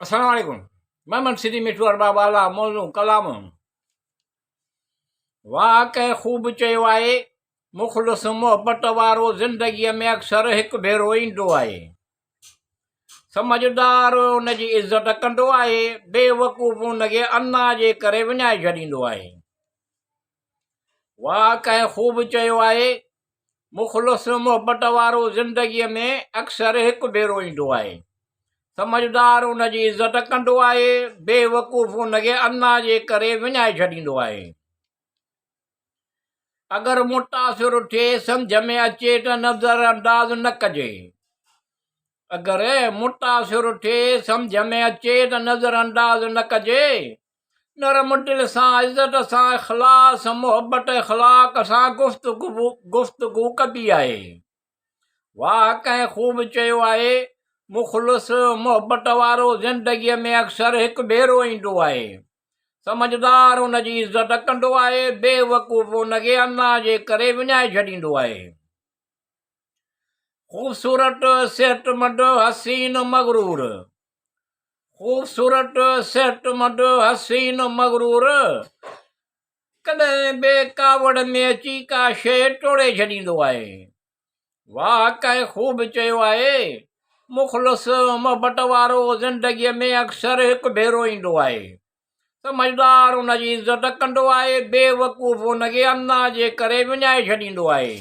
السلام عليڪم محمد سري مٺو ارباب اعليٰ موضوع ڪلام واهه ڪنهن خوب چيو آهي مخلص محبت وارو زندگيء ۾ اڪثر هڪ ڀيرو ايندو آهي سمجهدار ان جي عزت ڪندو آهي بي وقوف ان کي انا جي ڪري وڃائي ڇڏيندو آهي واهه ڪنهن خوب چيو آهي مخلص محبت وارو زندگيء ۾ اڪثر هڪ ڀيرو ايندو آهي. سمجهدار ان جي عزت ڪندو آهي، بي وقوف ان کي انا جي ڪري وڃائي ڇڏيندو آهي. اگر متاثر ٿئي سمجهه ۾ اچي ته نظر انداز نه ڪجي. اگر متاثر ٿئي سمجهه ۾ اچي ته نظر انداز نه ڪجي. نرم دل سان، عزت سان، اخلاص، محبت، اخلاق سان گفتگو ڪبي آهي. واهه ڪنهن خوب چيو آهي، مخلص محبت وارو زندگيء ۾ اڪثر هڪ ڀيرو ايندو آهي. سمجهدار ان جي عزت ڪندو آهي، بي وقوف ان کي انا جي ڪري وڃائي ڇڏيندو آهي. خوبصورت، صحتمند، حسين، مغرور. خوبصورت، صحتمند، حسين، مغرور، ڪڏهن به ڪاوڙ ۾ اچي ڪا شيء ٽوڙي ڇڏيندو آهي. واهه ڪنهن خوب چيو آهي، مخلص محبت وارو زندگيء ۾ اڪثر هڪ ڀيرو ايندو آهي. سمجهدار ان جي عزت ڪندو آهي، بي وقوف ان کي انا جي ڪري وڃائي ڇڏيندو آهي.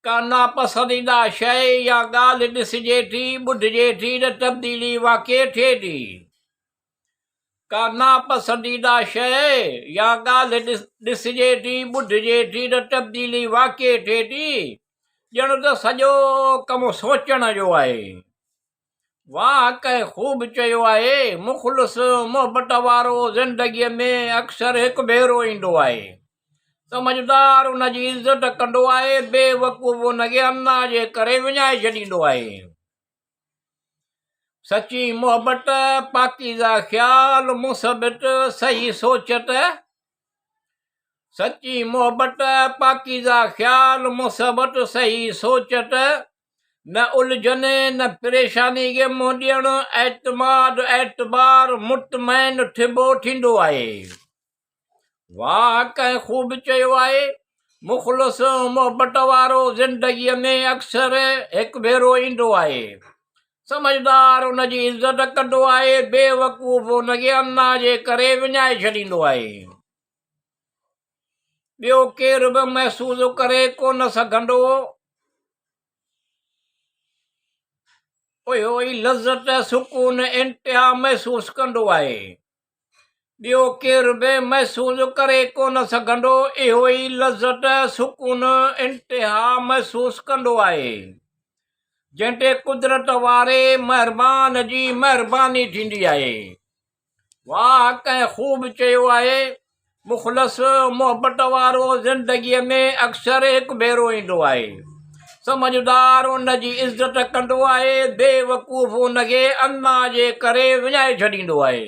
ڪا ناپسنديده شيء يا ڳالهه ڏسجي ٿي، ٻڌجي ٿي ته تبديلي واقع ٿئي ٿي. ڪا ناپسنديده شيء يا ڳالهه ڏسجي ٿي، ٻڌجي ٿي ته تبديلي واقع ٿئي ٿي، ڄڻ ته سڄو ڪم سوچڻ جو آهي. واهه ڪنهن خوب چيو آهي، مخلص محبت وارو زندگيء ۾ اڪثر هڪ ڀيرو ايندو آهي. سمجهدار ان جي عزت ڪندو آهي، بي وقوف ان کي انا جي ڪري وڃائي ڇڏيندو آهي. سچي محبت، پاڪيزه خيال، مثبت صحيح سوچ ته سچي محبت، پاڪيزه خيال، مثبت صحيح سوچ ته نه الجهن نه پريشاني کي منهن ڏيڻ، اعتماد، اعتبار، مطمئن ٿبو ٿيندو آهي. واهه ڪنهن خوب چيو آهي، مخلص محبت وارو زندگيء ۾ اڪثر هڪ ڀيرو ايندو آهي. سمجهدار ان جي عزت ڪندو آهي، بي وقوف ان کي انا جي ڪري وڃائي ڇڏيندو آهي. ٻيو ڪير به محسوس ڪري ڪونه سگهندو. اهو ئي لذت، سڪون، انتها محسوس ڪندو آهي. ٻيو ڪير به محسوس ڪري ڪونه سگهندو، اهو ئي لذت، سڪون، انتها محسوس ڪندو آهي، جنهن تي قدرت واري مهربان جي مهرباني ٿيندي آهي. واهه ڪنهن خوب چيو آهي، مخلص محبت وارو زندگيء ۾ اڪثر هڪ ڀيرو ايندو آهي. سمجهدار ان جي عزت ڪندو آهي، بي وقوف ان کي انا جي ڪري وڃائي ڇڏيندو آهي.